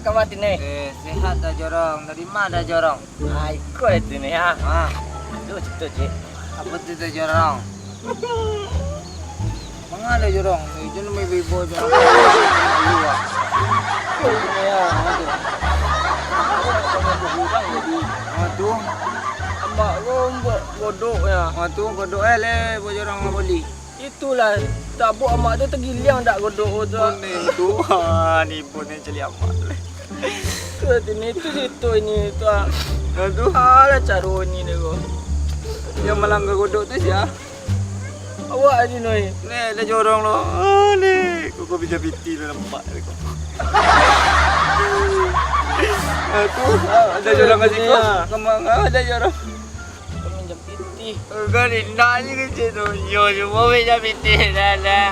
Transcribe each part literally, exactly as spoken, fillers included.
Kama Tini? Eh, sehat dah jorong. Dari ma dah jorong? Ah, iko itu ni, ha. Ah. Aduh, cito, cik. Apo tu dah jorong? Manga dah jorong? Eh, jan main bebo jorong. Malu, ah. Iko itu ni, ha. Apo tu? Apo tu? Amak ko buek godok, yo. Apo tu? Godok, eh, le, buek jorong boli. Itulah, tabok amak tu tagiliang dak godok tu. Kuning Tuhan, ibu ni caliak amak tu. Tu hati ni, tu situ ini tu, ah. Aduh. Alah, caro ini deh ko. Yang malangga godok tu sia? Awak aja, Noi. Ni, dah jorong lo. Ah, ni. Kok, kok bisa piti dah nampak deh ko. Aku, ah, dah jorong kat situ. Kemang, ah, dah jorong. Kau minjam pitih. Kau ni nak je kecil tu. Yo, cuma minjam pitih dah, dah.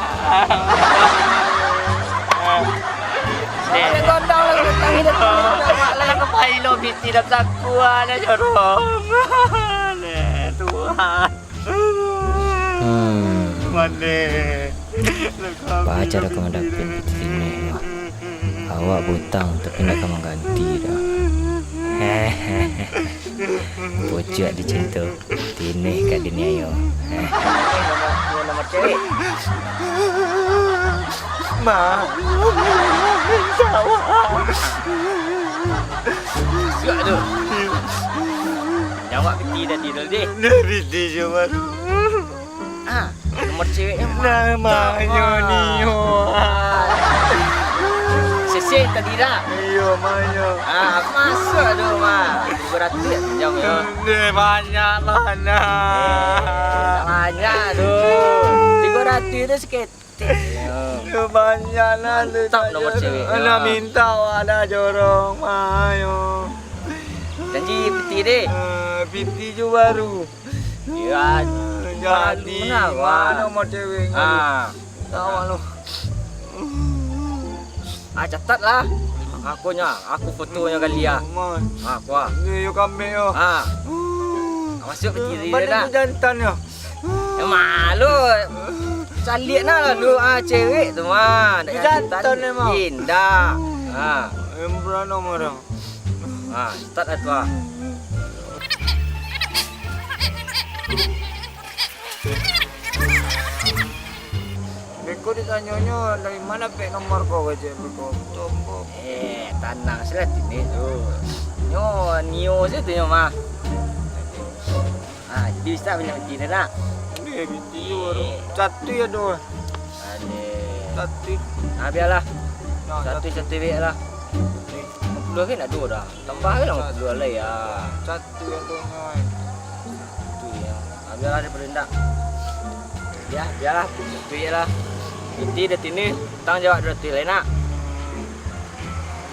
Ada gondang lagi, datang ni, datang ni, datang ni. Alah, kau pai lo pitih dah saku, alah, jorong. Alah, Tuhan. Hmm. Mandeh. Baa caro ka mandapek pitih Tini ko? Awak bautang, tapi ndak ka mangganti doh. Pucuak dicinto, Tini ka diniayo. Namo, namo cewek? Ma, minta awak. Suak tu. Jawab pitih tadi tu, deh. Nah, pitih je baru. Ah, nomor ceweknyo mantap, namonyo mah. Nio. Ah. Sese tadi dah. Iyo, manyo. Ah, masuak tu, mah. Tigo ratuih pinjam yo. Deh, banyak lah, nah. Eh, banyak tu. Tigo ratuih tu saketek. Iyo. Yo, banyak lah tu. Mantap nomor cewek. Nah, minta awak dah jorong, manyo. Janji pitih deh. Eh, pitih je baru. Iyo, jadi, malu nah, Wan. Mano nomor ceweknyo? Ah. Tahu lo. Ah, catat lah. Akunyo, aku fotonyo kali ah. Ah, aku ah. Ni yo kami yo. Ah. Masuak pitih dah. Jantan yo. Yo malu. Caliak nah lalu ah, cewek tu mah. Ndak jantan. Jantan emang. Indah. Ah. Embrano marang. Ah, start lah tu ah. Beko ditanyonyo, "Dari ma dapek nomor ko?" kecek beko. Tombok. Eh, tanang sajolah Tini tu. Nyo, Nio sajo tu nyo mah. Ah, jadi bisa punya Tini nak. Ni, Tini baru. Satu ya doh. Ade. Satu. Ah, bialah. Nah, satu, satu. Satu bialah. Lima puluh kan ado dah. Tambah kan lima puluh lah ya. Satu yang tu, Nyoy. Satu ya. Ah, bialah daripada ndak. Ya, bialah. Satu je lah. Inti dah Tini, utang jawab dua ratus lain nak. Hmm.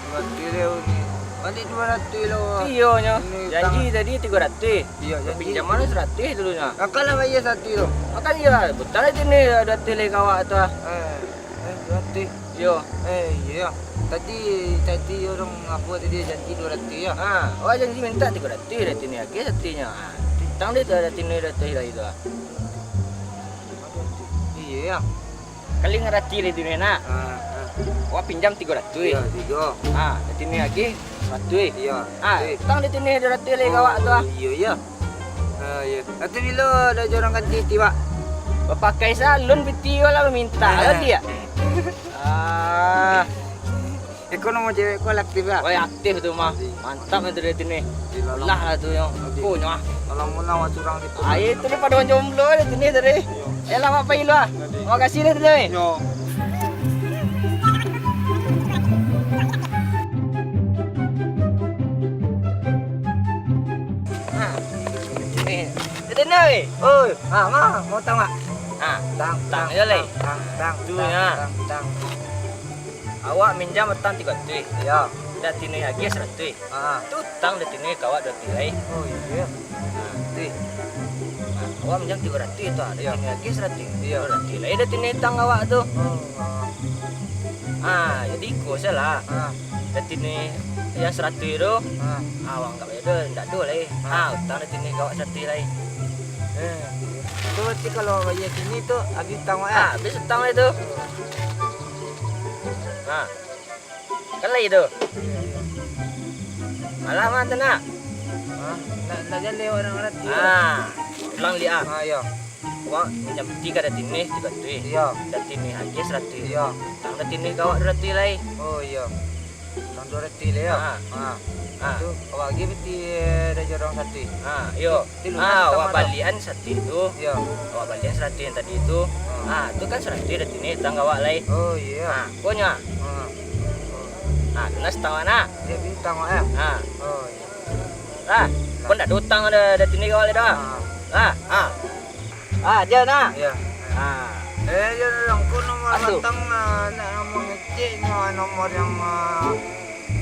Dua ratus lah ni. Balik dua ratus lah. Iyo nyo. Ini utang. Janji tadi tigo ratus. Iyo, janji. Pinjam mano saratuih dulu nyo? Kakak lah bayar saratuih tu. Makan iyo lah. Buta lah Tini dua ratus lai ka awak tu ah. Eh. Eh, berarti. Iyo. Eh, iyo. Tadi, tadi urang apo tadi janji dua ratus yo? Ha, awak janji minta tigo ratus, dah Tini agiah satuinyo. Ha, utang deh tu dah Tini dua ratus lai tu. Iyo, yo. Kali ngarati deh Tini nak. Ha, ha. Awak pinjam tigo ratus. Iyo, tigo. Ha, dah Tini agiah saratuih. Iyo, saratuih. Ha, utang deh Tini dua ratus lai ka awak tu ah. Iyo, yo. Ah, iyo. Atu bilo ado urang ganti pitih, Pak? Bapakai salun pitih ko lah, minta lah dia. Ah. Iko nomor cewek ko lah aktif, Pak? Woi, aktif tu mah. Mantap itu dari Tini. Lah lah tu yang. Ko nyo ah. Kalau mau nawa surang di. Ah, itu ni pado jomblo dari Tini tadi. Iyo. Eh, lama pai lu ah. Makasih deh Tini. Yo. Ha. Ni. Oi, ha, ma, mau utang, Mak? Ha, utang, utang, utang, yo, Lek. Utang, utang, tu, utang, yo. Utang, utang. Awak minjam utang tigo ratus. Yo. Dah Tini agiah saratuih. Ha. Tu utang dah Tini ka awak dua ratus lai. Oh, iyo. Ha. Ti. Ha, awak minjam tigo ratus tu, dah Tini agiah saratuih. Iyo. Dua ratus lai dah Tini utang ka awak tu. Oh, ha. Ha, jadi iko sajolah. Ha. Dah Tini yang saratuih tu, ha, awak anggap ajo tu ndak ado lai. Ha. Ha, utang dah Tini ka awak saratuih lai. Eh, tu berarti kalau bayar Tini tu habis utang awak, yo? Ha, habis utang lai tu. Ha. Kan lai tu. Iyo, iyo. Alah, mah tu nak. Hah? Nak, nak jaleh urang ratuih. Ah, ulang liak ah. Ah, iyo. Wak minjam piti ka Datuih Neh tigo ratuih. Iyo. Datuih Neh agiah saratuih. Iyo. Tang Datuih Neh ka awak duo ratuih lai. Oh, iyo. Tang duo ratuih lai, yo? Ah. Ah. Ah. Tu, awak agiah piti, eh, Dajorong saratuih. Ah, iyo. Ti lunas Ah, utang awak tu. Balian saratuih tu. Iyo. Awak balian saratuih yang tadi tu. Ah. Ah, tu kan saratuih Datuih Neh tang ka awak lai. Oh, iyo. Ah, pokoknyo. Ah. Ah, lunas utang awak nak. Iyo, utang awak, yo? Ah. Oh, iyo. Ah, pun ndak ado utang dah, Datuih Neh ka awak lai dah. Ah. Ah, ah. Ah, jan nah. Iyo. Ah. Eh, jan lah, ko nomor Aduh. Batang, ah, nak nomor ngecek nyo, nomor yang, ah,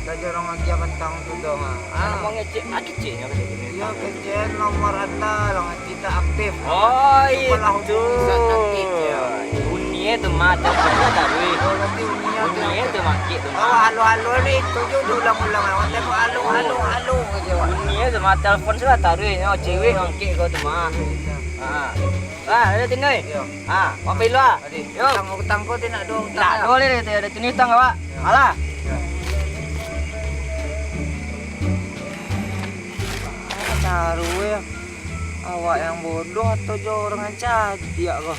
Dajorong agiah batang tu doh, ah. Ah, nomor ngecek, ah, keceknyo ka siko ni. Iyo, kecek nomor ata lah, tidak aktif. Oh, Cubalah itu. Hubungi saat nanti, yo. Bunyi tu mah, tak pernah taruih. Oh, berarti bunyi tu. Bunyi tu mah, kek tu mah. Awak halo-halo ni, itu je diulang-ulang. Awak tengok halo, halo, halo je, awak. Bunyi tu mah, telepon sudah taruih. Nyo, cewek angkek kau tu mah. Iyo. Ha. Ah, ado Tinoy. Iyo. Ah, mampir lu ah. Adi, Yo. Utang, utang ko ti nak duo utang. Nak yo? Duo ni, Tinoy utang awak. Yo. Alah. Yo. Ah, taruih yo. Awak yang bodoh atau jo urang yang cadiak ko?